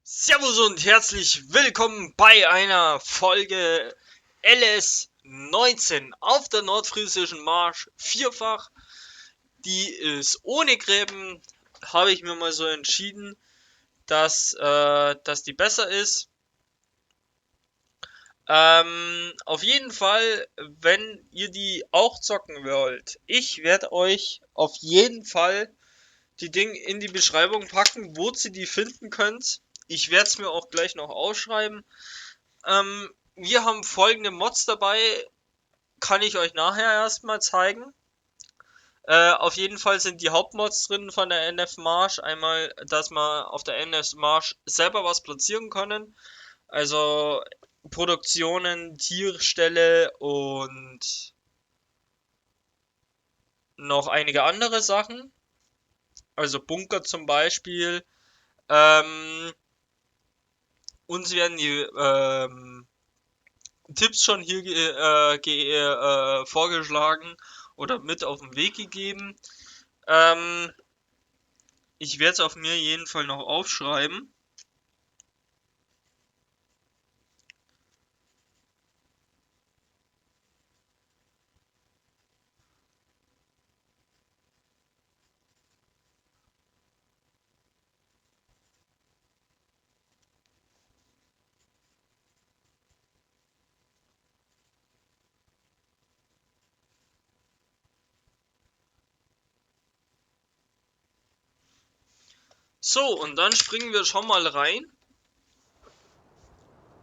Servus und herzlich willkommen bei einer Folge LS19 auf der Nordfriesischen Marsch vierfach. Die ist ohne Gräben, habe ich mir mal so entschieden, dass die besser ist. Auf jeden Fall, wenn ihr die auch zocken wollt, ich werde euch auf jeden Fall die Dinge in die Beschreibung packen, wo ihr die finden könnt. Ich werde es mir auch gleich noch aufschreiben. Wir haben folgende Mods dabei, kann ich euch nachher erstmal zeigen. Auf jeden Fall sind die Hauptmods drin von der NF Marsch. Einmal, dass wir auf der NF Marsch selber was platzieren können. Also Produktionen, Tierställe und noch einige andere Sachen. Also Bunker zum Beispiel. Uns werden die Tipps schon hier vorgeschlagen oder mit auf den Weg gegeben. Ich werde es auf mir jeden Fall noch aufschreiben. Und dann springen wir schon mal rein.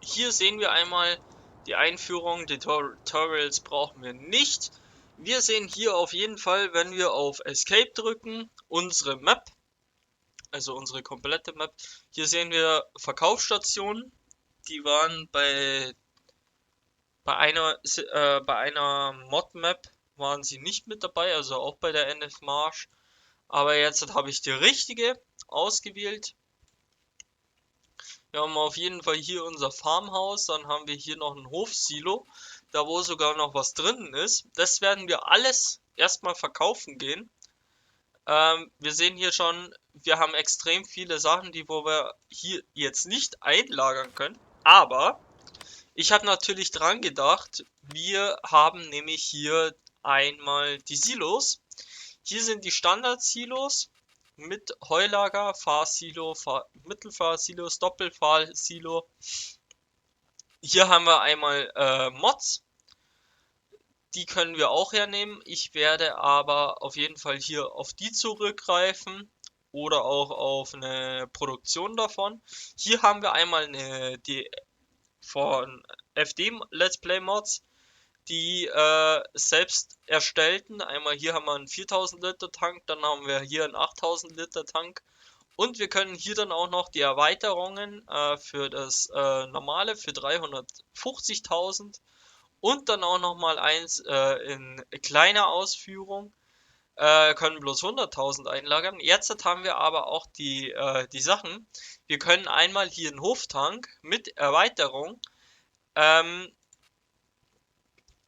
Hier sehen wir einmal die Einführung, die Tutorials brauchen wir nicht. Wir sehen hier auf jeden Fall, wenn wir auf Escape drücken, unsere Map, also unsere komplette Map. Hier sehen wir Verkaufsstationen, die waren bei einer Mod-Map waren sie nicht mit dabei, also auch bei der NF Marsch. Aber jetzt habe ich die richtige ausgewählt. Wir haben auf jeden Fall hier unser Farmhaus, dann haben wir hier noch ein Hofsilo, da wo sogar noch was drin ist. Das werden wir alles erstmal verkaufen gehen. Wir sehen hier schon, wir haben extrem viele Sachen, die wo wir hier jetzt nicht einlagern können. Aber ich habe natürlich dran gedacht, wir haben nämlich hier einmal die Silos. Hier sind die Standard-Silos mit Heulager, Fahrsilo, Mittelfahrsilo, Doppelfahrsilo. Hier haben wir einmal Mods. Die können wir auch hernehmen. Ich werde aber auf jeden Fall hier auf die zurückgreifen oder auch auf eine Produktion davon. Hier haben wir einmal die von FD Let's Play Mods, die selbst erstellten. Einmal hier haben wir einen 4000 Liter Tank, dann haben wir hier einen 8000 Liter Tank und wir können hier dann auch noch die Erweiterungen für das normale für 350.000 und dann auch noch mal eins in kleiner Ausführung, können bloß 100.000 einlagern. Jetzt haben wir aber auch die Sachen. Wir können einmal hier einen Hoftank mit Erweiterung,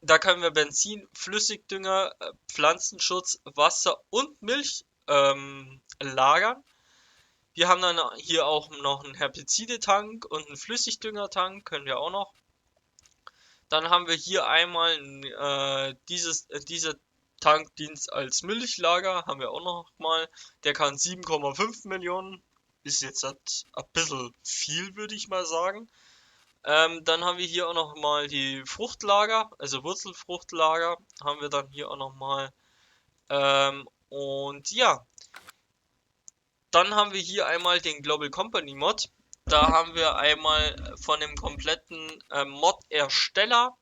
da können wir Benzin, Flüssigdünger, Pflanzenschutz, Wasser und Milch lagern. Wir haben dann hier auch noch einen Herbizidetank und einen Flüssigdüngertank, können wir auch noch. Dann haben wir hier einmal dieser Tank dient als Milchlager, haben wir auch noch mal. Der kann 7,5 Millionen, ist jetzt halt ein bisschen viel, würde ich mal sagen. Dann haben wir hier auch noch mal die Fruchtlager, also Wurzelfruchtlager haben wir dann hier auch noch mal. Dann haben wir hier einmal den Global Company Mod. Da haben wir einmal von dem kompletten Mod-Ersteller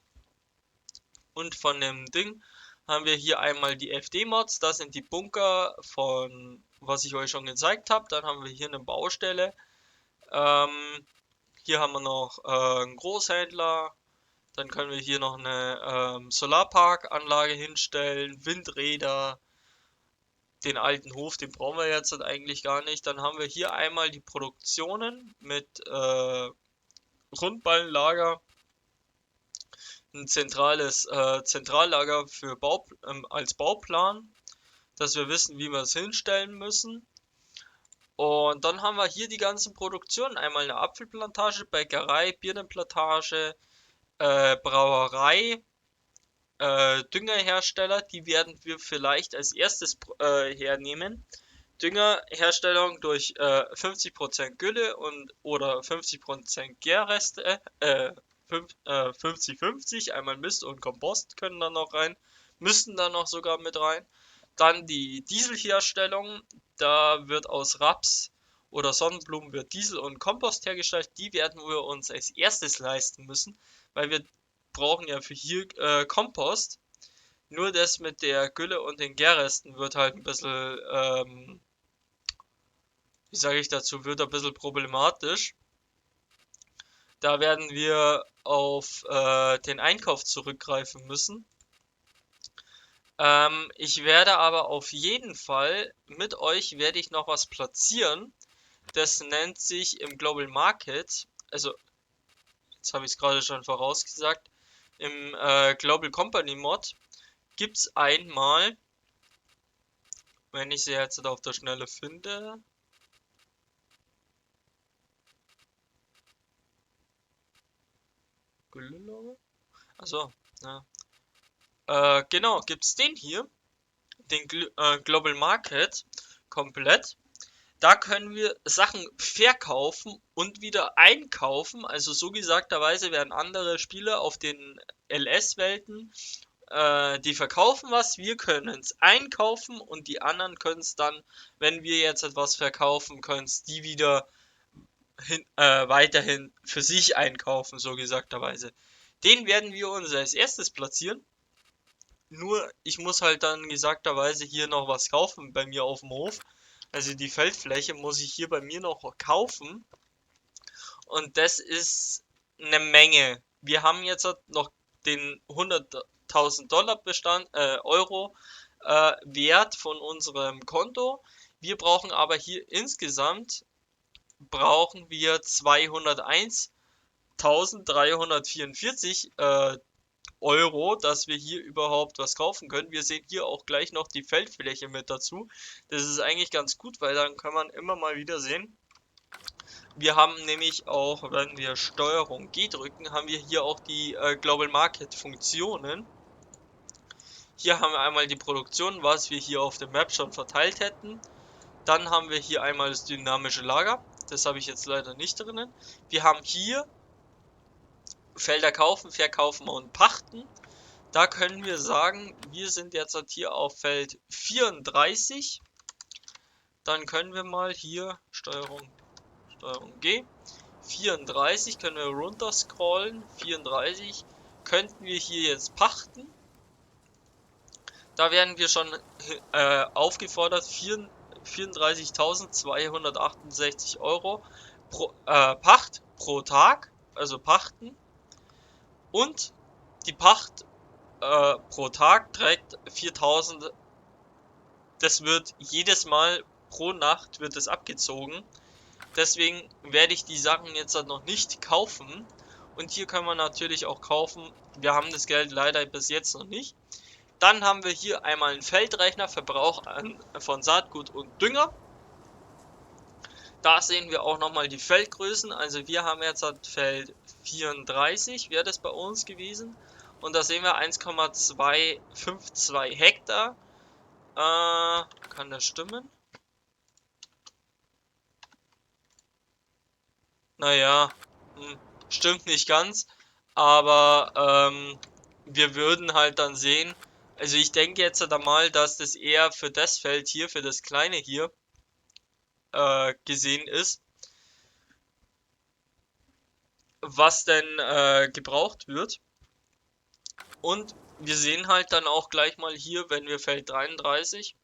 und von dem Ding haben wir hier einmal die F D-Mods. Das sind die Bunker von, was ich euch schon gezeigt habe. Dann haben wir hier eine Baustelle. Hier haben wir noch einen Großhändler, dann können wir hier noch eine Solarparkanlage hinstellen, Windräder, den alten Hof, den brauchen wir jetzt halt eigentlich gar nicht. Dann haben wir hier einmal die Produktionen mit Rundballenlager, ein zentrales Zentrallager für als Bauplan, dass wir wissen, wie wir es hinstellen müssen. Und dann haben wir hier die ganzen Produktionen. Einmal eine Apfelplantage, Bäckerei, Birnenplantage, Brauerei, Düngerhersteller. Die werden wir vielleicht als erstes hernehmen. Düngerherstellung durch 50% Gülle und oder 50% Gärreste, 50-50, einmal Mist und Kompost können dann noch rein, müssen dann noch sogar mit rein. Dann die Dieselherstellung, da wird aus Raps oder Sonnenblumen wird Diesel und Kompost hergestellt. Die werden wir uns als erstes leisten müssen, weil wir brauchen ja für hier Kompost. Nur das mit der Gülle und den Gärresten wird halt ein bisschen, wie sage ich dazu, wird ein bisschen problematisch. Da werden wir auf den Einkauf zurückgreifen müssen. Ich werde aber auf jeden Fall mit euch werde ich noch was platzieren. Das nennt sich im Global Market, also jetzt habe ich es gerade schon vorausgesagt, im Global Company Mod gibt's einmal, wenn ich sie jetzt auf der Schnelle finde, Güllelauge? Achso, ja. Genau, gibt's den hier, den Global Market komplett. Da können wir Sachen verkaufen und wieder einkaufen. Also so gesagterweise werden andere Spieler auf den L S-Welten, die verkaufen was, wir können's einkaufen und die anderen können's dann, wenn wir jetzt etwas verkaufen, können's die wieder weiterhin für sich einkaufen, so gesagterweise. Den werden wir uns als erstes platzieren. Nur, ich muss halt dann gesagterweise hier noch was kaufen bei mir auf dem Hof. Also die Feldfläche muss ich hier bei mir noch kaufen. Und das ist eine Menge. Wir haben jetzt noch den 100.000 Dollar Bestand, Euro Wert von unserem Konto. Wir brauchen aber hier insgesamt brauchen wir 201.344 Euro, dass wir hier überhaupt was kaufen können. Wir sehen hier auch gleich noch die Feldfläche mit dazu. Das ist eigentlich ganz gut, weil dann kann man immer mal wieder sehen. Wir haben nämlich auch, wenn wir Steuerung G drücken, haben wir hier auch die Global Market Funktionen. Hier haben wir einmal die Produktion, was wir hier auf der Map schon verteilt hätten. Dann haben wir hier einmal das dynamische Lager. Das habe ich jetzt leider nicht drinnen. Wir haben hier Felder kaufen, verkaufen und pachten. Da können wir sagen, wir sind jetzt hier auf Feld 34. Dann können wir mal hier Steuerung G, 34 können wir runterscrollen, 34 könnten wir hier jetzt pachten. Da werden wir schon aufgefordert, 34.268 Euro pro Pacht pro Tag, also pachten. Und die Pacht pro Tag trägt 4.000, das wird jedes Mal pro Nacht wird es abgezogen. Deswegen werde ich die Sachen jetzt halt noch nicht kaufen. Und hier können wir natürlich auch kaufen. Wir haben das Geld leider bis jetzt noch nicht. Dann haben wir hier einmal einen Feldrechner, Verbrauch von Saatgut und Dünger. Da sehen wir auch nochmal die Feldgrößen. Also wir haben jetzt halt Feld 34, wäre das bei uns gewesen. Und da sehen wir 1,252 Hektar. Kann das stimmen? Naja, stimmt nicht ganz, aber wir würden halt dann sehen, also ich denke jetzt halt einmal, dass das eher für das Feld hier, für das kleine hier gesehen ist, was denn gebraucht wird. Und wir sehen halt dann auch gleich mal hier, wenn wir Feld 33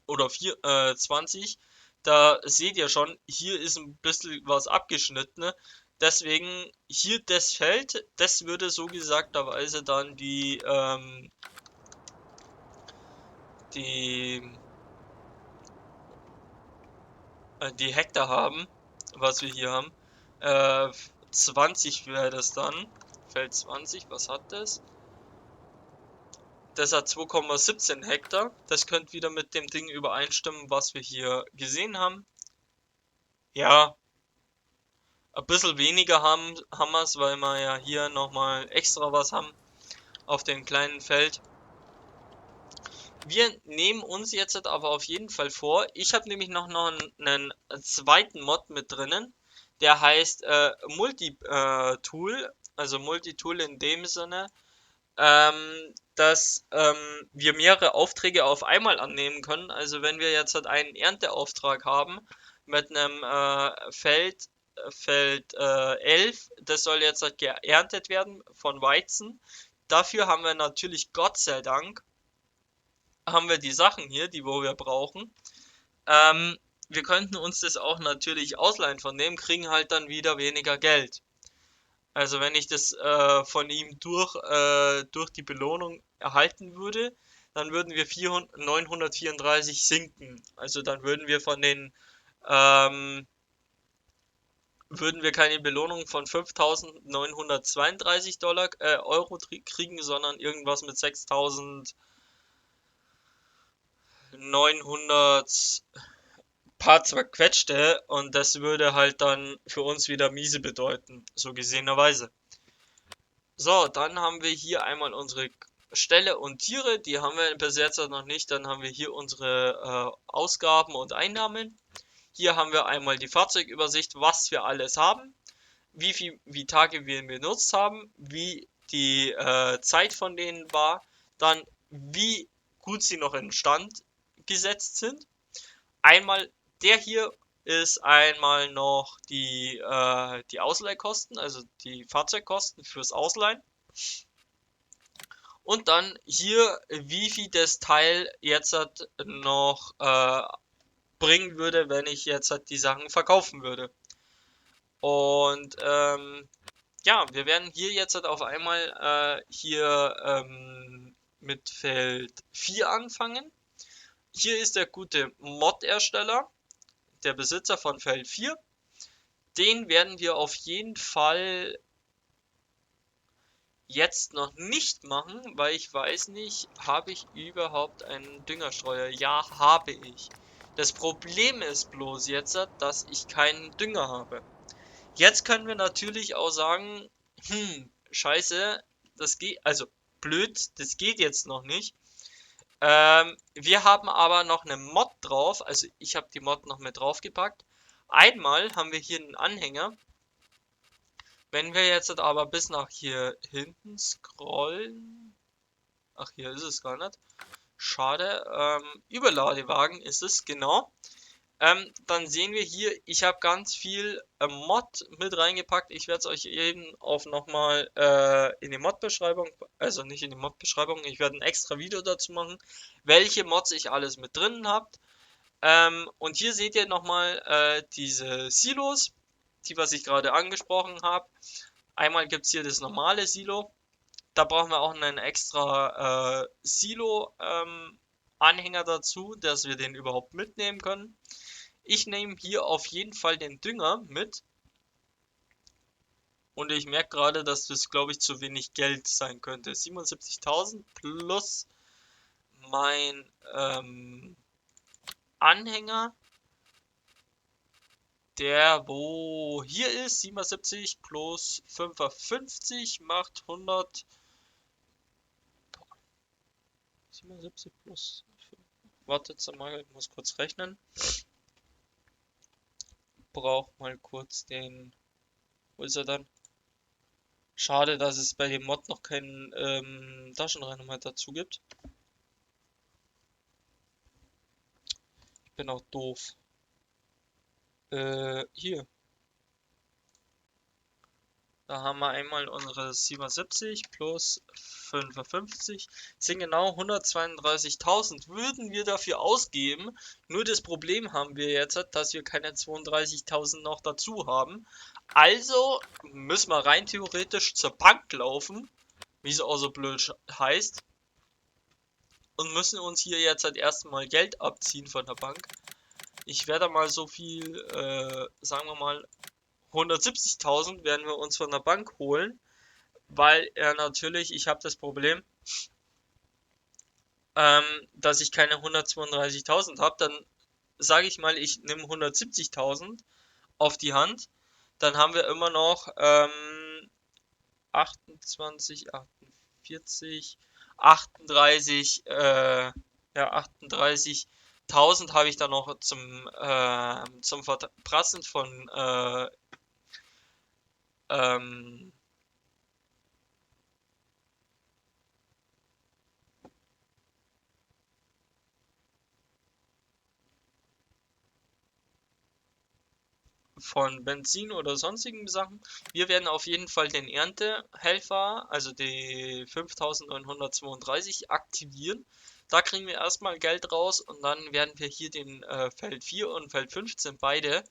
oder 20, da seht ihr schon, hier ist ein bisschen was abgeschnitten, ne? Deswegen hier das Feld, das würde so gesagterweise dann die Hektar haben, was wir hier haben. 20 wäre das dann. Feld 20, was hat das? Das hat 2,17 Hektar. Das könnte wieder mit dem Ding übereinstimmen, was wir hier gesehen haben. Ja, ein bisschen weniger haben wir's, weil wir ja hier nochmal extra was haben auf dem kleinen Feld. Wir nehmen uns jetzt aber auf jeden Fall vor, ich habe nämlich noch einen zweiten Mod mit drinnen, der heißt Multitool, also Multitool in dem Sinne, dass wir mehrere Aufträge auf einmal annehmen können. Also wenn wir jetzt halt einen Ernteauftrag haben mit einem Feld 11, das soll jetzt halt geerntet werden von Weizen. Dafür haben wir natürlich, Gott sei Dank, haben wir die Sachen hier, die wo wir brauchen. Wir könnten uns das auch natürlich ausleihen von dem, kriegen halt dann wieder weniger Geld. Also wenn ich das von ihm durch die Belohnung erhalten würde, dann würden wir 934 sinken. Also dann würden wir von den würden wir keine Belohnung von 5.932 Dollar Euro kriegen, sondern irgendwas mit 6.900 paar zerquetschte, und das würde halt dann für uns wieder miese bedeuten, so gesehenerweise. So, dann haben wir hier einmal unsere Ställe und Tiere, die haben wir bis jetzt noch nicht. Dann haben wir hier unsere Ausgaben und Einnahmen. Hier haben wir einmal die Fahrzeugübersicht, was wir alles haben, wie Tage wir benutzt haben, wie die Zeit von denen war, dann wie gut sie noch in Stand gesetzt sind. Einmal der hier ist einmal noch die Ausleihkosten, also die Fahrzeugkosten fürs Ausleihen. Und dann hier, wie viel das Teil jetzt halt noch bringen würde, wenn ich jetzt halt die Sachen verkaufen würde. Und ja, wir werden hier jetzt halt auf einmal hier mit Feld 4 anfangen. Hier ist der gute Mod-Ersteller, der Besitzer von Feld 4. Den werden wir auf jeden Fall jetzt noch nicht machen, weil ich weiß nicht, habe ich überhaupt einen Düngerstreuer? Ja, habe ich. Das Problem ist bloß jetzt, dass ich keinen Dünger habe. Jetzt können wir natürlich auch sagen, scheiße, das geht, also blöd, das geht jetzt noch nicht. Wir haben aber noch eine Mod drauf, also ich habe die Mod noch mit draufgepackt. Einmal haben wir hier einen Anhänger. Wenn wir jetzt aber bis nach hier hinten scrollen, ach, hier ist es gar nicht, schade, Überladewagen ist es, genau. Dann sehen wir hier, ich habe ganz viel Mod mit reingepackt. Ich werde es euch eben auch nochmal in die Mod-Beschreibung, also nicht in die Mod-Beschreibung, ich werde ein extra Video dazu machen, welche Mods ich alles mit drin habt. Und hier seht ihr nochmal diese Silos, die was ich gerade angesprochen habe. Einmal gibt's hier das normale Silo. Da brauchen wir auch einen extra Silo Anhänger dazu, dass wir den überhaupt mitnehmen können. Ich nehme hier auf jeden Fall den Dünger mit. Und ich merke gerade, dass das, glaube ich, zu wenig Geld sein könnte. 77.000 plus mein Anhänger, der wo hier ist, 77 plus 55 macht 100. 77 plus 5. Wartet mal, ich muss kurz rechnen. Brauch mal kurz den. Wo ist er dann? Schade, dass es bei dem Mod noch keinen Taschenrechner mehr dazu gibt. Ich bin auch doof. Hier. Da haben wir einmal unsere 77 plus 55, sind genau 132.000, würden wir dafür ausgeben. Nur das Problem haben wir jetzt, dass wir keine 32.000 noch dazu haben. Also müssen wir rein theoretisch zur Bank laufen, wie es auch so blöd heißt. Und müssen uns hier jetzt halt erstmal Geld abziehen von der Bank. Ich werde mal so viel, sagen wir mal, 170.000 werden wir uns von der Bank holen, weil er natürlich, ich habe das Problem, dass ich keine 132.000 hab, dann sage ich mal, ich nehme 170.000 auf die Hand. Dann haben wir immer noch 28, 48, 38, ja, 38.000 habe ich dann noch zum Verprassen von von Benzin oder sonstigen Sachen. Wir werden auf jeden Fall den Erntehelfer, also die 5932, aktivieren. Da kriegen wir erstmal Geld raus und dann werden wir hier den Feld 4 und Feld 15 beide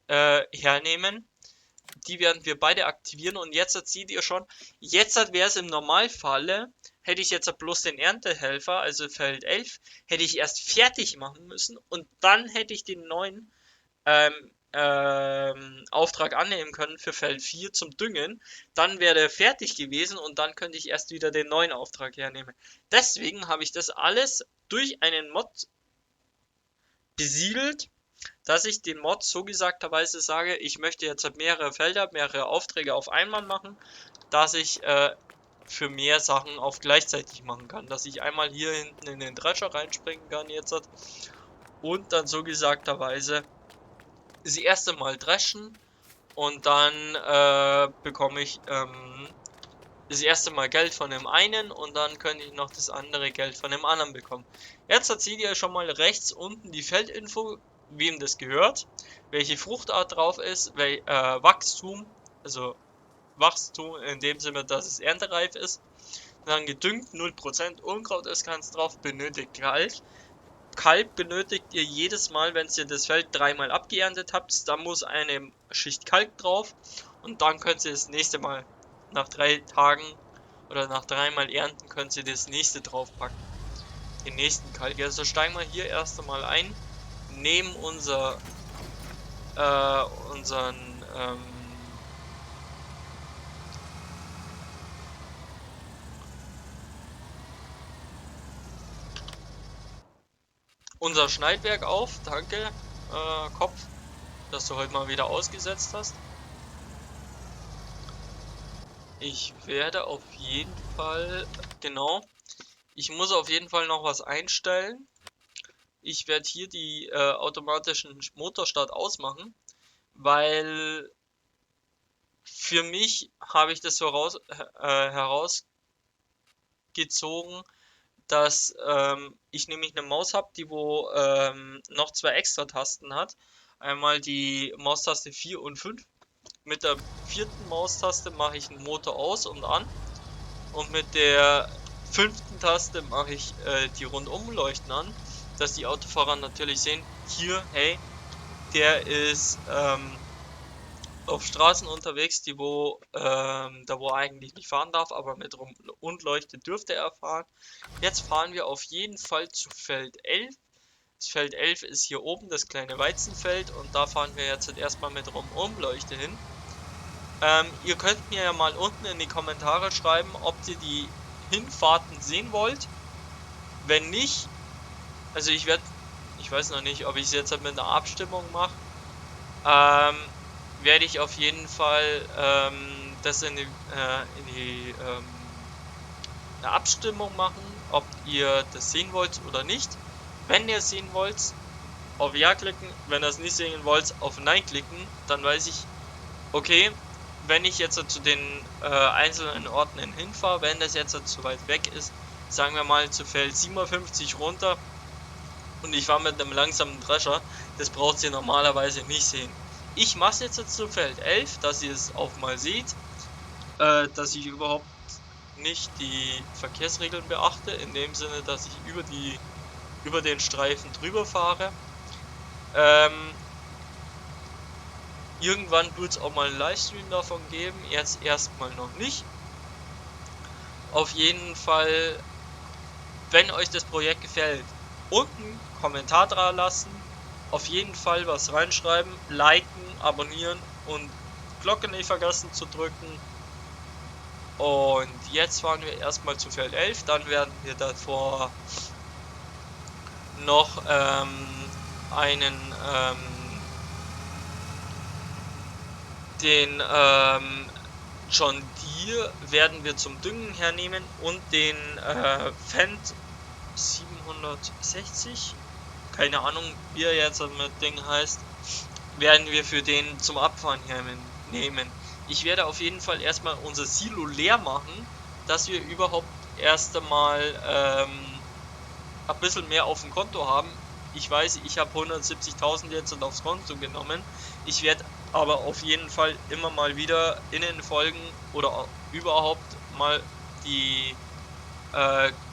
hernehmen. Die werden wir beide aktivieren und jetzt seht ihr schon, jetzt wäre es im Normalfalle, hätte ich jetzt bloß den Erntehelfer, also Feld 11, hätte ich erst fertig machen müssen und dann hätte ich den neuen Auftrag annehmen können für Feld 4 zum Düngen, dann wäre der fertig gewesen und dann könnte ich erst wieder den neuen Auftrag hernehmen. Deswegen habe ich das alles durch einen Mod besiegelt, dass ich den Mod so gesagterweise sage, ich möchte jetzt mehrere Felder, mehrere Aufträge auf einmal machen, dass ich für mehr Sachen auf gleichzeitig machen kann, dass ich einmal hier hinten in den Drescher reinspringen kann jetzt und dann so gesagterweise das erste Mal dreschen und dann bekomme ich das erste Mal Geld von dem einen und dann könnte ich noch das andere Geld von dem anderen bekommen. Jetzt seht ihr schon mal rechts unten die Feldinfo, wem das gehört, welche Fruchtart drauf ist, Wachstum, also Wachstum in dem Sinne, dass es erntereif ist, dann gedüngt 0%, Unkraut ist ganz drauf, benötigt Kalk. Kalk benötigt ihr jedes Mal, wenn ihr das Feld dreimal abgeerntet habt, da muss eine Schicht Kalk drauf und dann könnt ihr das nächste Mal nach 3 Tagen oder nach dreimal ernten könnt ihr das nächste draufpacken. Den nächsten Kalk. Also steigen wir hier erst einmal ein, nehmen unseren unser Schneidwerk auf, danke, Kopf, dass du heute mal wieder ausgesetzt hast. Ich werde auf jeden Fall, genau, ich muss auf jeden Fall noch was einstellen. Ich werde hier die automatischen Motorstart ausmachen, weil für mich habe ich das so herausgezogen, dass ich nämlich eine Maus hab, die wo noch 2 extra Tasten hat. Einmal die Maustaste 4 und 5. Mit der 4. Maustaste mache ich einen Motor aus und an. Und mit der 5. Taste mache ich die Rundumleuchten an, dass die Autofahrer natürlich sehen, hier, hey, der ist auf Straßen unterwegs, da wo er eigentlich nicht fahren darf, aber mit Rundleuchte dürfte er fahren. Jetzt fahren wir auf jeden Fall zu Feld 11. Das Feld 11 ist hier oben, das kleine Weizenfeld, und da fahren wir jetzt erstmal mit Rundumleuchte hin. Ihr könnt mir ja mal unten in die Kommentare schreiben, ob ihr die Hinfahrten sehen wollt. Wenn nicht, also ich werd, ich weiß noch nicht, ob ich es jetzt mit einer Abstimmung mache, werde ich auf jeden Fall das in die eine Abstimmung machen, ob ihr das sehen wollt oder nicht. Wenn ihr es sehen wollt, auf Ja klicken, wenn ihr es nicht sehen wollt, auf Nein klicken, dann weiß ich, okay, wenn ich jetzt zu den einzelnen Orten hinfahre, wenn das jetzt zu weit weg ist, sagen wir mal zu Feld 57 runter und ich fahre mit einem langsamen Drescher, das braucht ihr normalerweise nicht sehen. Ich mach's jetzt zu Feld 11, dass ihr es auch mal seht, dass ich überhaupt nicht die Verkehrsregeln beachte, in dem Sinne, dass ich über den Streifen drüber fahre. Irgendwann wird's auch mal einen Livestream davon geben, jetzt erstmal noch nicht. Auf jeden Fall, wenn euch das Projekt gefällt, unten Kommentar dran lassen, auf jeden Fall was reinschreiben, liken, abonnieren und Glocke nicht vergessen zu drücken. Und jetzt fahren wir erstmal zu Feld 11, dann werden wir davor noch einen Den John Deere werden wir zum Düngen hernehmen und den Fendt 760, keine Ahnung, wie er jetzt mit Ding heißt, werden wir für den zum Abfahren hernehmen. Ich werde auf jeden Fall erstmal unser Silo leer machen, dass wir überhaupt erst einmal ein bisschen mehr auf dem Konto haben. Ich weiß, ich habe 170.000 jetzt und aufs Konto genommen. Ich werde aber auf jeden Fall immer mal wieder in den Folgen oder überhaupt mal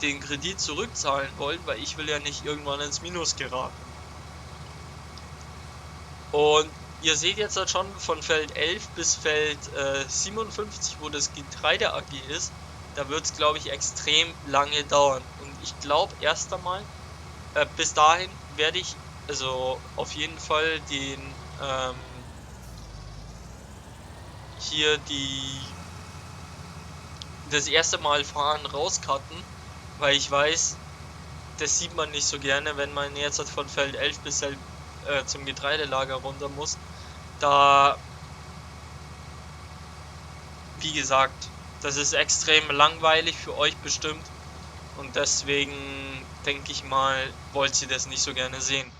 den Kredit zurückzahlen wollen, weil ich will ja nicht irgendwann ins Minus geraten. Und ihr seht jetzt halt schon von Feld 11 bis Feld 57, wo das Getreide AG ist, da wird's, glaub ich, extrem lange dauern. Und ich glaub, erst einmal, bis dahin werde ich also auf jeden Fall den hier die das erste Mal fahren rauscutten, weil ich weiß, das sieht man nicht so gerne, wenn man jetzt halt von Feld 11 bis Feld zum Getreidelager runter muss. Da, wie gesagt, das ist extrem langweilig für euch bestimmt und deswegen denke ich mal, wollt ihr das nicht so gerne sehen.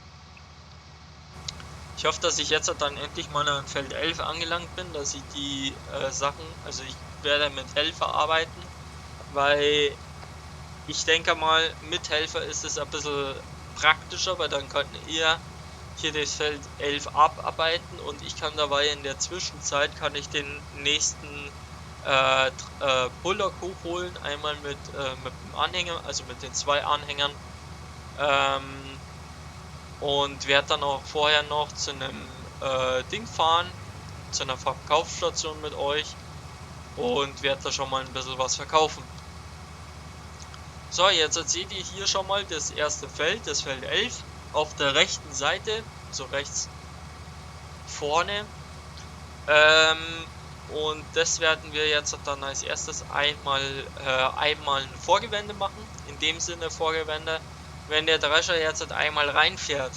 Ich hoffe, dass ich jetzt dann endlich mal an Feld 11 angelangt bin, dass ich die Sachen, also ich werde mit Helfer arbeiten, weil ich denke mal, mit Helfer ist es ein bisschen praktischer, weil dann könnt ihr hier das Feld 11 abarbeiten und ich kann dabei in der Zwischenzeit, kann ich den nächsten Bullock hochholen, einmal mit dem Anhänger, also mit den zwei Anhängern, und werde dann auch vorher noch zu einem Ding fahren, zu einer Verkaufsstation mit euch und werde da schon mal ein bisschen was verkaufen. Jetzt seht ihr hier schon mal das erste Feld, das Feld 11, auf der rechten Seite, so rechts vorne. Und das werden wir jetzt dann als erstes einmal ein Vorgewende machen. In dem Sinne Vorgewende, wenn der Drescher jetzt einmal reinfährt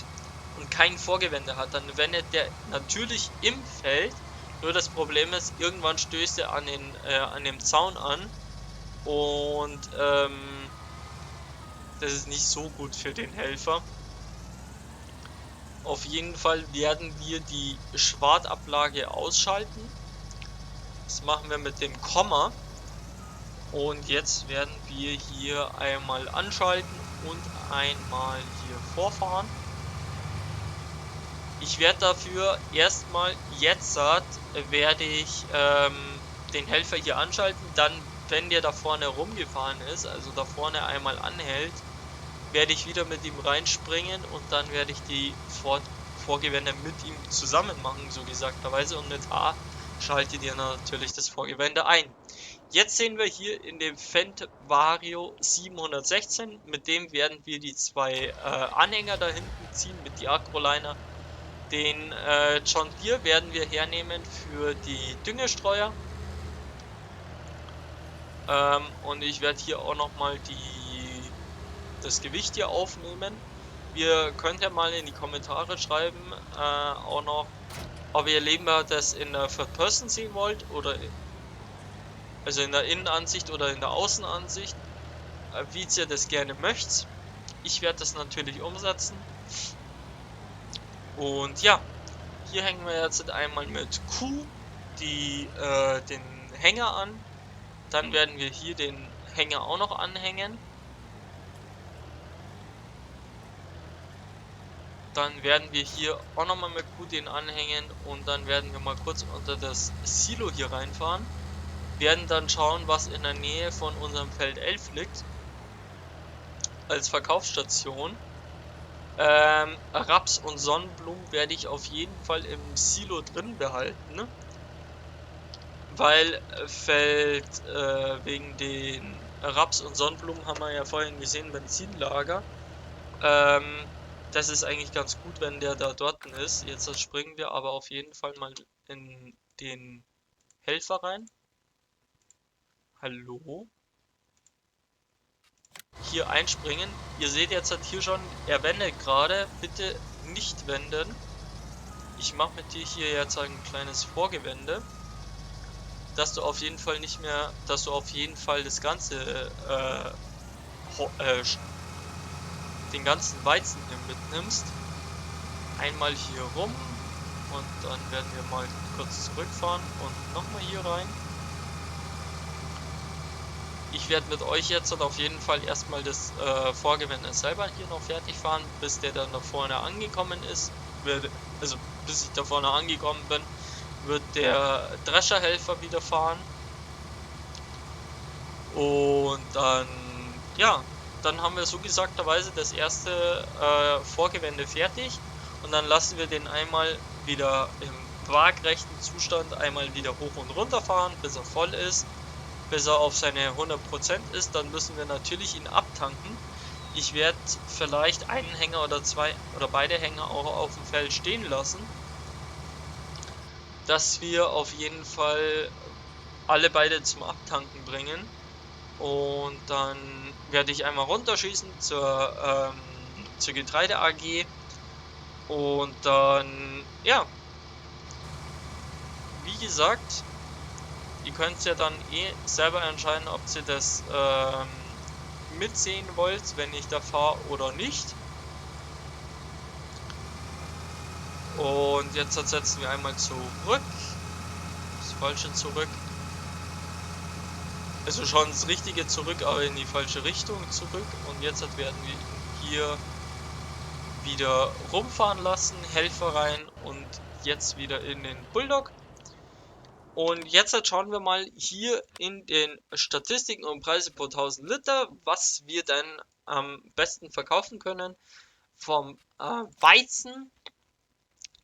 und kein Vorgewende hat, dann wendet der natürlich im Feld. Nur das Problem ist, irgendwann stößt er an dem Zaun an und das ist nicht so gut für den Helfer. Auf jeden Fall werden wir die Schwadablage ausschalten. Das machen wir mit dem Komma. Und jetzt werden wir hier einmal anschalten und einmal hier vorfahren. Ich werde dafür erstmal jetzt werde ich den Helfer hier anschalten. Dann, wenn der da vorne rumgefahren ist, also da vorne einmal anhält, werde ich wieder mit ihm reinspringen und dann werde ich die Vorgewende mit ihm zusammen machen, so gesagterweise. Und mit A schaltet ihr natürlich das Vorgewende ein. Jetzt sehen wir hier in dem Fendt Vario 716, mit dem werden wir die zwei Anhänger da hinten ziehen, mit die Agroliner. Den John Deere werden wir hernehmen für die Düngestreuer. Und ich werde hier auch nochmal das Gewicht hier aufnehmen. Wir könnt ja mal in die Kommentare schreiben, auch noch, ob ihr lieber das in der Third Person sehen wollt oder also in der Innenansicht oder in der Außenansicht, wie ihr das gerne möchtet. Ich werde das natürlich umsetzen. Hier hängen wir jetzt einmal mit Q den Hänger an. Dann werden wir hier den Hänger auch noch anhängen. Dann werden wir hier auch nochmal mit Q den anhängen und dann werden wir mal kurz unter das Silo hier reinfahren. Werden dann schauen, was in der Nähe von unserem Feld 11 liegt. Als Verkaufsstation. Raps und Sonnenblumen werde ich auf jeden Fall im Silo drin behalten, ne? Weil Feld wegen den Raps und Sonnenblumen haben wir ja vorhin gesehen, Benzinlager. Das ist eigentlich ganz gut, wenn der da dort ist. Jetzt springen wir aber auf jeden Fall mal in den Helfer rein. Hallo? Hier einspringen. Ihr seht jetzt halt hier schon, er wendet gerade. Bitte nicht wenden. Ich mache mit dir hier jetzt ein kleines Vorgewende, dass du auf jeden Fall nicht mehr, dass du auf jeden Fall das ganze, den ganzen Weizen hier mitnimmst. Einmal hier rum und dann werden wir mal kurz zurückfahren und nochmal hier rein. Ich werde mit euch jetzt auf jeden Fall erstmal das Vorgewende selber hier noch fertig fahren, bis der dann da vorne angekommen ist. Also bis ich da vorne angekommen bin, wird der Drescherhelfer wieder fahren. Und dann, ja, dann haben wir so gesagterweise das erste Vorgewende fertig. Und dann lassen wir den einmal wieder im waagrechten Zustand einmal wieder hoch und runter fahren, bis er voll ist. Bis er auf seine 100% ist, dann müssen wir natürlich ihn abtanken. Ich werde vielleicht einen Hänger oder zwei oder beide Hänger auch auf dem Feld stehen lassen, dass wir auf jeden Fall alle beide zum Abtanken bringen. Und dann werde ich einmal runterschießen zur Getreide AG. Und dann, ja, wie gesagt, ihr könnt's ja dann eh selber entscheiden, ob ihr das mitsehen wollt, wenn ich da fahre oder nicht. Und jetzt setzen wir einmal zurück. Das falsche zurück. Also schon das richtige zurück, aber in die falsche Richtung zurück. Und jetzt werden wir ihn hier wieder rumfahren lassen, Helfer rein und jetzt wieder in den Bulldog. Und jetzt schauen wir mal hier in den Statistiken und Preise pro 1000 Liter, was wir denn am besten verkaufen können vom Weizen,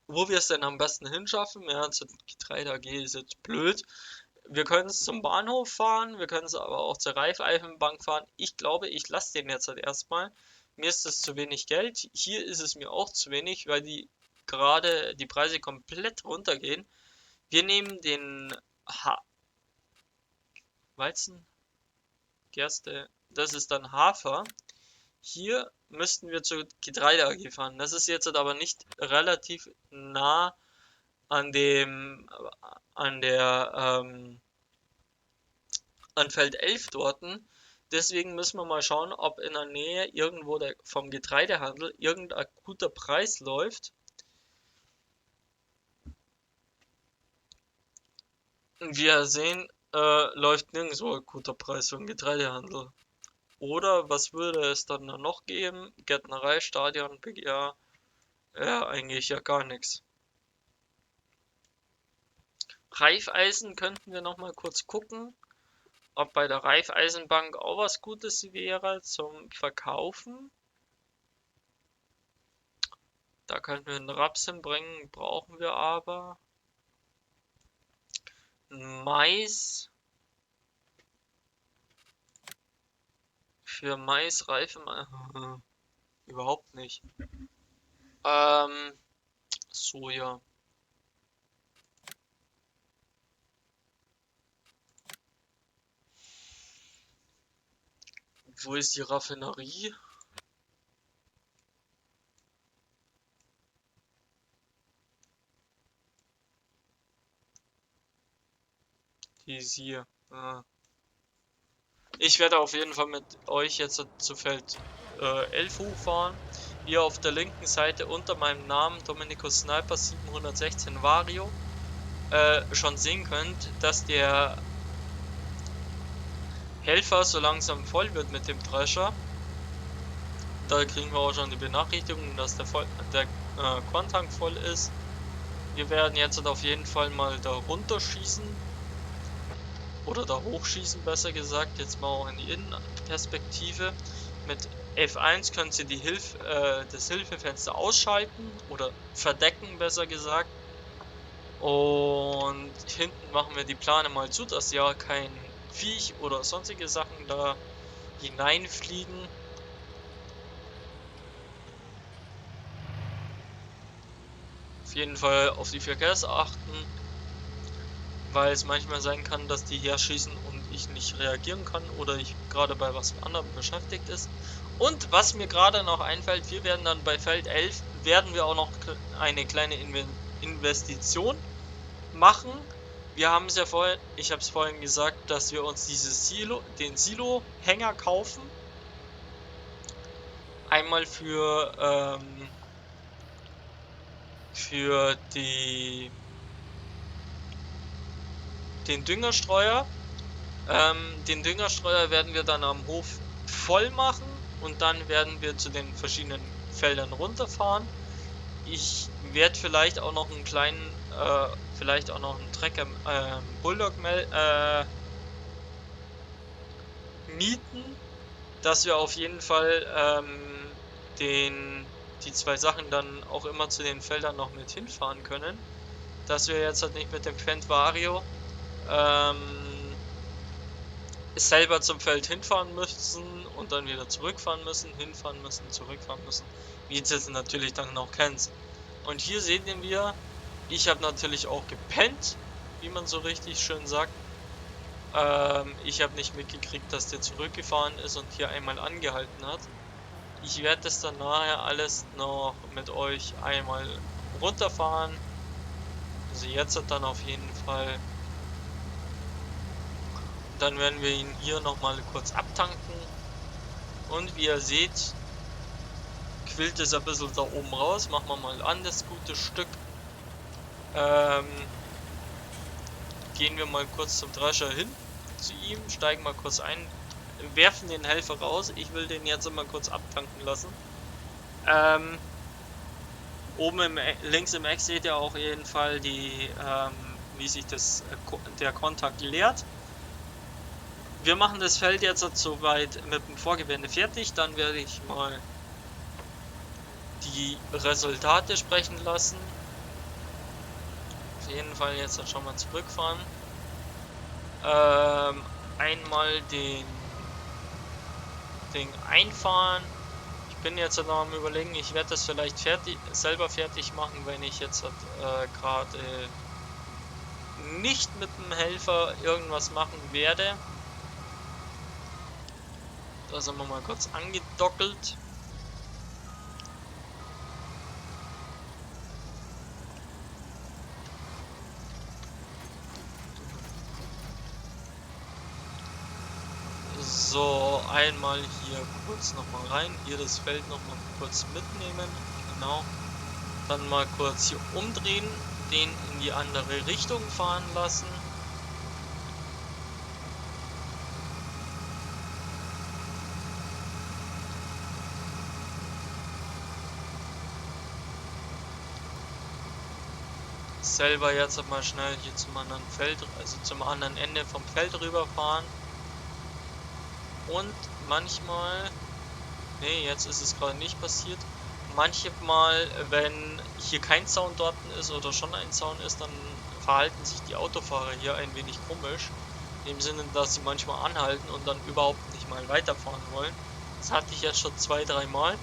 wo wir es denn am besten hinschaffen. Ja, zur Getreide AG ist jetzt blöd. Wir können es zum Bahnhof fahren, wir können es aber auch zur Raiffeisenbank fahren. Ich glaube, ich lasse den jetzt halt erstmal. Mir ist das zu wenig Geld. Hier ist es mir auch zu wenig, weil die gerade die Preise komplett runtergehen. Wir nehmen den Weizen, Gerste, das ist dann Hafer. Hier müssten wir zur Getreide AG fahren. Das ist jetzt aber nicht relativ nah an dem, an der an Feld 11 dorten. Deswegen müssen wir mal schauen, ob in der Nähe irgendwo vom Getreidehandel irgendein guter Preis läuft. Und wie wir sehen, läuft nirgendwo ein guter Preis für den Getreidehandel. Oder was würde es dann noch geben? Gärtnerei, Stadion, BGA. Ja, eigentlich ja gar nichts. Raiffeisen könnten wir noch mal kurz gucken, ob bei der Raiffeisenbank auch was Gutes wäre zum Verkaufen. Da könnten wir einen Raps hinbringen, brauchen wir aber. Mais. Für Mais reife überhaupt nicht. Soja. Wo ist die Raffinerie? Die ist hier. Ah. Ich werde auf jeden Fall mit euch jetzt zu Feld 11 hochfahren. Hier auf der linken Seite unter meinem Namen Dominikus Sniper 716 Vario schon sehen könnt, dass der Helfer so langsam voll wird mit dem Drescher. Da kriegen wir auch schon die Benachrichtigung, dass der Korntank voll ist. Wir werden jetzt auf jeden Fall mal da runterschießen. Oder da hochschießen, besser gesagt. Jetzt mal auch in die Innenperspektive. Mit F1 können Sie das Hilfefenster ausschalten oder verdecken, besser gesagt. Und hinten machen wir die Plane mal zu, dass ja kein Viech oder sonstige Sachen da hineinfliegen. Auf jeden Fall auf die Verkehrs achten, weil es manchmal sein kann, dass die herschießen und ich nicht reagieren kann oder ich gerade bei was anderem beschäftigt ist. Und was mir gerade noch einfällt, wir werden dann bei Feld 11, werden wir auch noch eine kleine Investition machen. Wir haben es ja vorhin, ich habe es vorhin gesagt, dass wir uns dieses Silo, den Silo-Hänger kaufen. Einmal für den Düngerstreuer. Den Düngerstreuer werden wir dann am Hof voll machen und dann werden wir zu den verschiedenen Feldern runterfahren. Ich werde vielleicht auch noch einen kleinen, vielleicht auch noch einen Trecker, Bulldog mieten, dass wir auf jeden Fall die zwei Sachen dann auch immer zu den Feldern noch mit hinfahren können. Dass wir jetzt halt nicht mit dem Fendt Vario selber zum Feld hinfahren müssen und dann wieder zurückfahren müssen, hinfahren müssen, zurückfahren müssen, wie du es natürlich dann noch kennst. Und hier sehen wir, ich habe natürlich auch gepennt, wie man so richtig schön sagt. Ich habe nicht mitgekriegt, dass der zurückgefahren ist und hier einmal angehalten hat. Ich werde das dann nachher alles noch mit euch einmal runterfahren. Also jetzt hat dann auf jeden Fall. Dann werden wir ihn hier nochmal kurz abtanken. Und wie ihr seht, quillt es ein bisschen da oben raus. Machen wir mal an, das gute Stück. Gehen wir mal kurz zum Drescher hin, zu ihm, steigen mal kurz ein, werfen den Helfer raus. Ich will den jetzt mal kurz abtanken lassen. Oben links im Eck seht ihr auch jeden Fall, wie sich der Kontakt leert. Wir machen das Feld jetzt soweit mit dem Vorgewende fertig, dann werde ich mal die Resultate sprechen lassen. Auf jeden Fall jetzt dann schon mal zurückfahren. Einmal den Ding einfahren. Ich bin jetzt noch am Überlegen, ich werde das vielleicht selber fertig machen, wenn ich jetzt gerade nicht mit dem Helfer irgendwas machen werde. Da sind wir mal kurz angedockelt. So, einmal hier kurz nochmal rein, hier das Feld nochmal kurz mitnehmen, genau. Dann mal kurz hier umdrehen, den in die andere Richtung fahren lassen. Selber jetzt mal schnell hier zum anderen Feld, also zum anderen Ende vom Feld rüberfahren. Und manchmal, nee, jetzt ist es gerade nicht passiert, manchmal, wenn hier kein Zaun dort ist oder schon ein Zaun ist, dann verhalten sich die Autofahrer hier ein wenig komisch. In dem Sinne, dass sie manchmal anhalten und dann überhaupt nicht mal weiterfahren wollen. Das hatte ich jetzt schon 2, 3 Mal.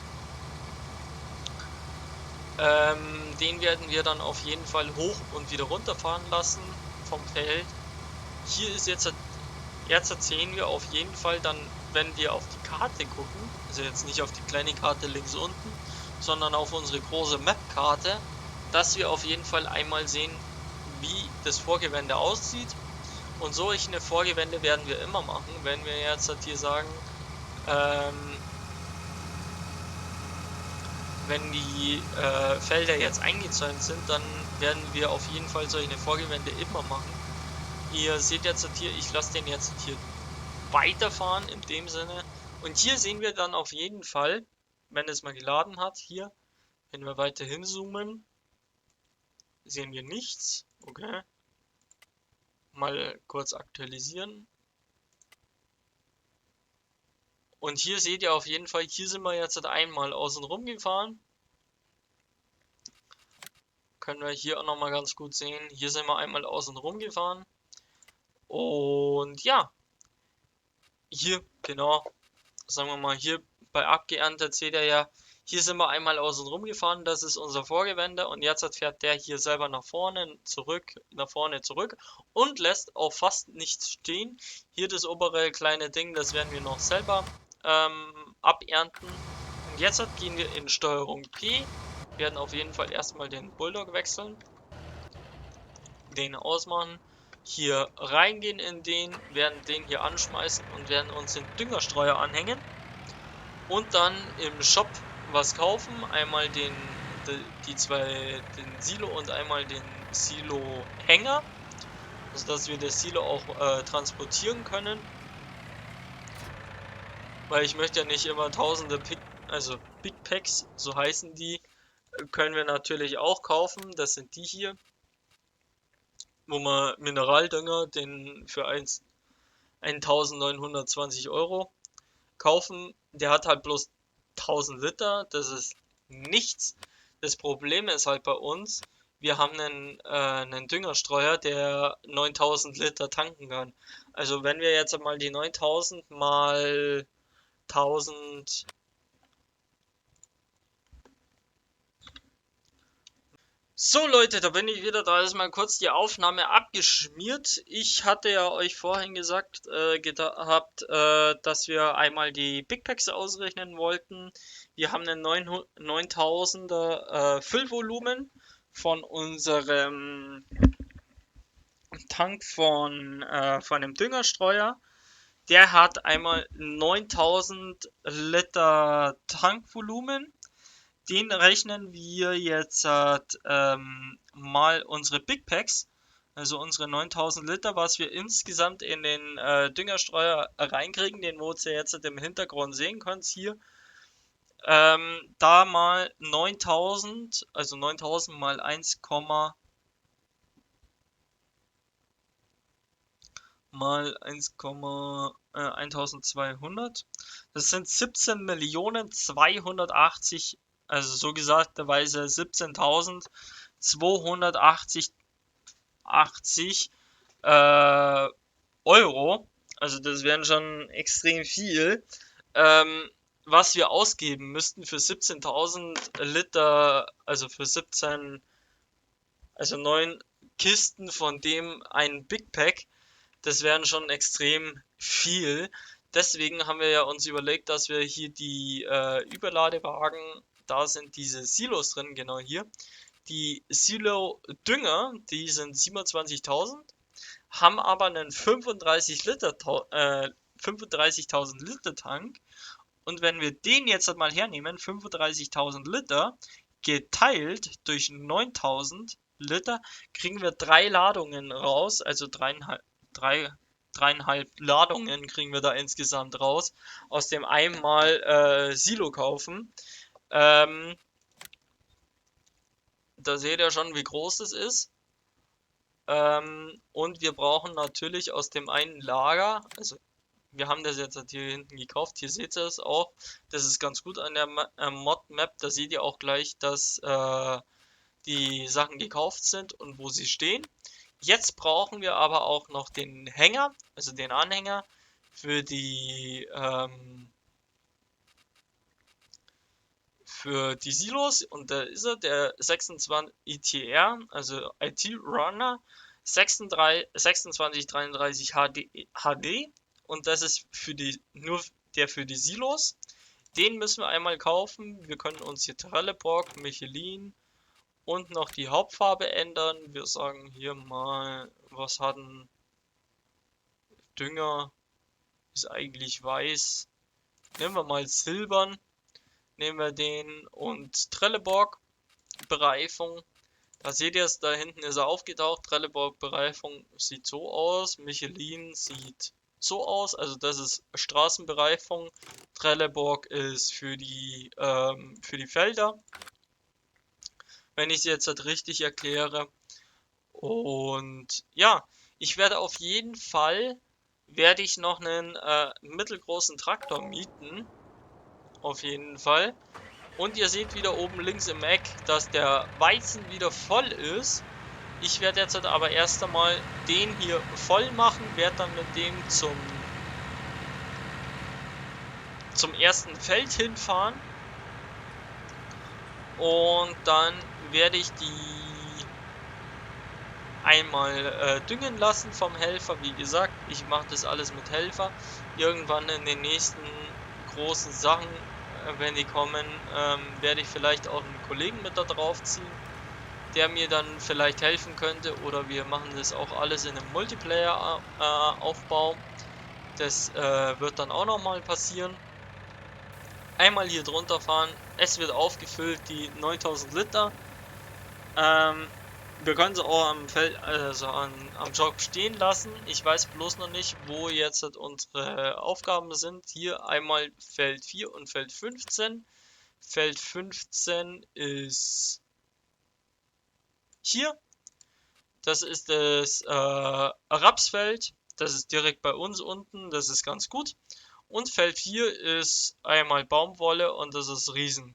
Den werden wir dann auf jeden Fall hoch und wieder runterfahren lassen vom Feld. Hier ist jetzt, jetzt sehen wir auf jeden Fall dann, wenn wir auf die Karte gucken, also jetzt nicht auf die kleine Karte links unten, sondern auf unsere große Map-Karte, dass wir auf jeden Fall einmal sehen, wie das Vorgewende aussieht. Und solch eine Vorgewende werden wir immer machen, wenn wir jetzt halt hier sagen, wenn die Felder jetzt eingezäunt sind, dann werden wir auf jeden Fall solche eine Vorgewende immer machen. Ihr seht jetzt hier, ich lasse den jetzt hier weiterfahren in dem Sinne. Und hier sehen wir dann auf jeden Fall, wenn es mal geladen hat, hier, wenn wir weiter hinzoomen, sehen wir nichts. Okay. Mal kurz aktualisieren. Und hier seht ihr auf jeden Fall, hier sind wir jetzt einmal außen rum gefahren. Können wir hier auch nochmal ganz gut sehen. Hier sind wir einmal außen rum gefahren. Und ja, hier, genau, sagen wir mal, hier bei abgeerntet seht ihr ja, hier sind wir einmal außen rum gefahren, das ist unser Vorgewende und jetzt fährt der hier selber nach vorne, zurück, nach vorne, zurück und lässt auch fast nichts stehen. Hier das obere kleine Ding, das werden wir noch selber abernten. Und jetzt gehen wir in Steuerung P, werden auf jeden Fall erstmal den Bulldog wechseln. Den ausmachen. Hier reingehen in den, werden den hier anschmeißen und werden uns den Düngerstreuer anhängen. Und dann im Shop was kaufen. Einmal den Silo und einmal den Silo-Hänger. Sodass wir das Silo auch transportieren können. Weil ich möchte ja nicht immer tausende Big Packs, so heißen die, können wir natürlich auch kaufen. Das sind die hier, wo man Mineraldünger, den für 1920 Euro kaufen. Der hat halt bloß 1000 Liter, das ist nichts. Das Problem ist halt bei uns, wir haben einen Düngerstreuer, der 9000 Liter tanken kann. Also wenn wir jetzt mal die 9000 mal 1000 So Leute, da bin ich wieder, da ist mal kurz die Aufnahme abgeschmiert. Ich hatte ja euch vorhin gesagt dass wir einmal die Big Packs ausrechnen wollten. Wir haben einen 9000er Füllvolumen von unserem Tank von dem Düngerstreuer. Der hat einmal 9000 Liter Tankvolumen. Den rechnen wir jetzt mal unsere Big Packs, also unsere 9000 Liter, was wir insgesamt in den Düngerstreuer reinkriegen, den wo ihr jetzt im Hintergrund sehen könnt hier. Da mal 9000, also 9000 mal 1, mal 1200, das sind 17.280.000, also so gesagterweise 17.280 Euro, also das wären schon extrem viel, was wir ausgeben müssten für 17.000 Liter, also für 17, also 9 Kisten von dem ein Big Pack, das wären schon extrem viel. Deswegen haben wir ja uns überlegt, dass wir hier die Überladewagen, da sind diese Silos drin, genau hier. Die Silo-Dünger, die sind 27.000, haben aber einen 35.000 Liter Tank. Und wenn wir den jetzt mal hernehmen, 35.000 Liter, geteilt durch 9.000 Liter, kriegen wir 3 Ladungen raus, also dreieinhalb Ladungen kriegen wir da insgesamt raus, aus dem einmal Silo kaufen. Da seht ihr schon, wie groß es ist. Und wir brauchen natürlich aus dem einen Lager, also wir haben das jetzt hier hinten gekauft, hier seht ihr es auch, das ist ganz gut an der Mod-Map, da seht ihr auch gleich, dass die Sachen gekauft sind und wo sie stehen. Jetzt brauchen wir aber auch noch den Hänger, also den Anhänger für die Silos, und da ist er, der 26 ITR, also IT Runner 2633 HD, und das ist nur der für die Silos. Den müssen wir einmal kaufen. Wir können uns hier Trelleborg, Michelin und noch die Hauptfarbe ändern. Wir sagen hier mal, was hat ein Dünger? Ist eigentlich weiß. Nehmen wir mal silbern. Nehmen wir den und Trelleborg Bereifung. Da seht ihr es, da hinten ist er aufgetaucht. Trelleborg Bereifung sieht so aus. Michelin sieht so aus. Also das ist Straßenbereifung. Trelleborg ist für die Felder. Wenn ich es jetzt halt richtig erkläre. Und ja, ich werde auf jeden Fall, werde ich noch einen mittelgroßen Traktor mieten. Auf jeden Fall. Und ihr seht wieder oben links im Eck, dass der Weizen wieder voll ist. Ich werde jetzt halt aber erst einmal den hier voll machen, werde dann mit dem zum ersten Feld hinfahren. Und dann werde ich die einmal düngen lassen vom Helfer. Wie gesagt, ich mache das alles mit Helfer. Irgendwann in den nächsten großen Sachen, wenn die kommen, werde ich vielleicht auch einen Kollegen mit da drauf ziehen. der mir dann vielleicht helfen könnte. Oder wir machen das auch alles in einem Multiplayer-Aufbau. Das wird dann auch nochmal passieren. Einmal hier drunter fahren. Es wird aufgefüllt, die 9000 Liter. Wir können sie auch am Feld, also am Job stehen lassen. Ich weiß bloß noch nicht, wo jetzt halt unsere Aufgaben sind. Hier einmal Feld 4 und Feld 15. Feld 15 ist hier. Das ist das Rapsfeld. Das ist direkt bei uns unten. Das ist ganz gut. Und Feld 4 ist einmal Baumwolle und das ist riesengroß.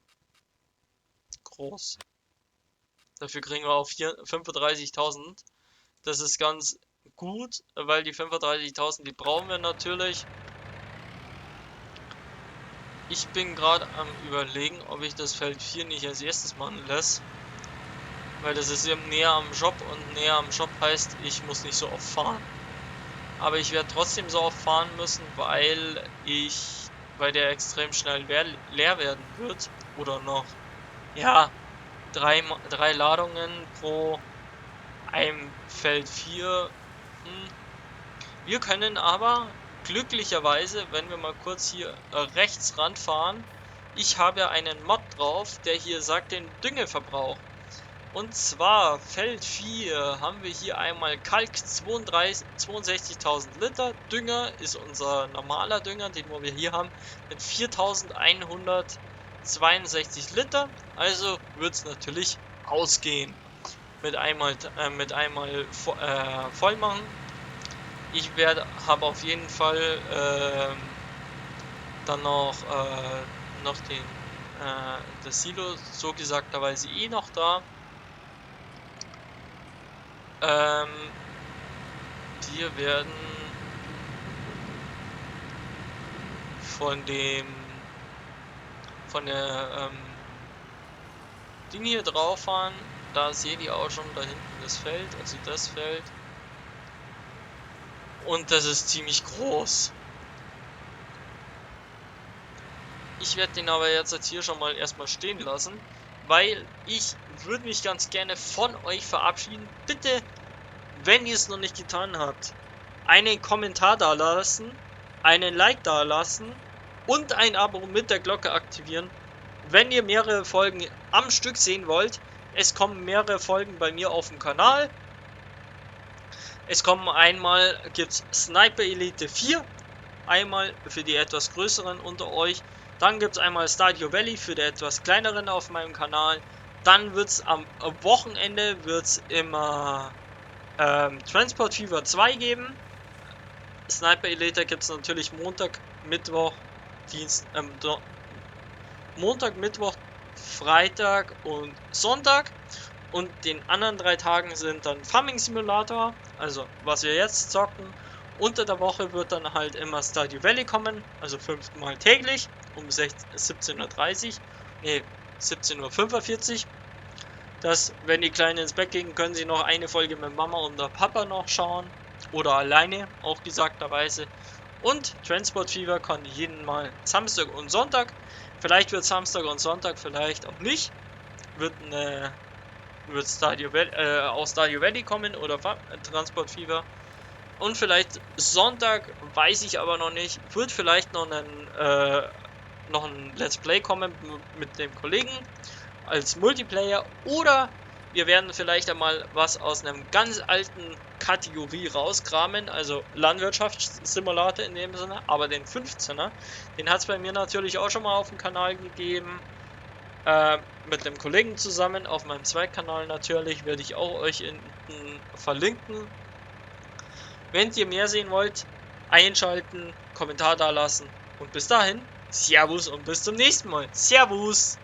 Dafür kriegen wir auch 35.000. Das ist ganz gut, weil die 35.000, die brauchen wir natürlich. Ich bin gerade am Überlegen, ob ich das Feld 4 nicht als erstes machen lasse. Weil das ist eben näher am Shop und näher am Shop heißt, ich muss nicht so oft fahren. Aber ich werde trotzdem so oft fahren müssen, weil der extrem schnell leer werden wird. Oder noch, ja, drei Ladungen pro einem Feld 4. Wir können aber glücklicherweise, wenn wir mal kurz hier rechts ranfahren, ich habe ja einen Mod drauf, der hier sagt den Düngeverbrauch. Und zwar Feld 4 haben wir hier einmal Kalk 62.000 Liter. Dünger ist unser normaler Dünger, den wir hier haben, mit 4.162 Liter. Also wird's natürlich ausgehen. Mit einmal voll machen. Ich habe auf jeden Fall dann noch das Silo so gesagterweise eh noch da. Wir werden von der Ding hier drauf fahren. Da seht ihr auch schon da hinten das Feld, also das Feld. Und das ist ziemlich groß. Ich werde den aber jetzt hier schon mal erstmal stehen lassen, weil ich würde mich ganz gerne von euch verabschieden. Bitte, wenn ihr es noch nicht getan habt, einen Kommentar da lassen, einen Like da lassen und ein Abo mit der Glocke aktivieren, wenn ihr mehrere Folgen am Stück sehen wollt. Es kommen mehrere Folgen bei mir auf dem Kanal. Es kommen einmal, gibt's Sniper Elite 4, einmal für die etwas größeren unter euch. Dann gibt's einmal Stardew Valley für die etwas kleineren auf meinem Kanal. Dann wird's am Wochenende immer Transport Fever 2 geben. Sniper Elite gibt's natürlich Montag, Mittwoch, Dienst, Montag, Mittwoch, Freitag und Sonntag. Und den anderen 3 Tagen sind dann Farming Simulator, also was wir jetzt zocken. Unter der Woche wird dann halt immer Stardew Valley kommen, also 5-mal täglich um siebzehn Uhr dreißig, nee, siebzehn Uhr fünfundvierzig. Das, wenn die Kleinen ins Bett gehen, können sie noch eine Folge mit Mama und der Papa noch schauen. Oder alleine, auch gesagterweise. Und Transport Fever kann jeden Mal Samstag und Sonntag. Vielleicht wird Samstag und Sonntag, vielleicht auch nicht. Wird aus Stardew Valley kommen oder Transport Fever. Und vielleicht Sonntag, weiß ich aber noch nicht, wird vielleicht noch ein Let's Play kommen mit dem Kollegen als Multiplayer. Oder wir werden vielleicht einmal was aus einem ganz alten Kategorie rauskramen, also Landwirtschaftssimulator in dem Sinne, aber den 15er, den hat's bei mir natürlich auch schon mal auf dem Kanal gegeben. Mit einem Kollegen zusammen, auf meinem Zweitkanal natürlich, werde ich auch euch hinten verlinken. Wenn ihr mehr sehen wollt, einschalten, Kommentar da lassen und bis dahin, Servus und bis zum nächsten Mal. Servus!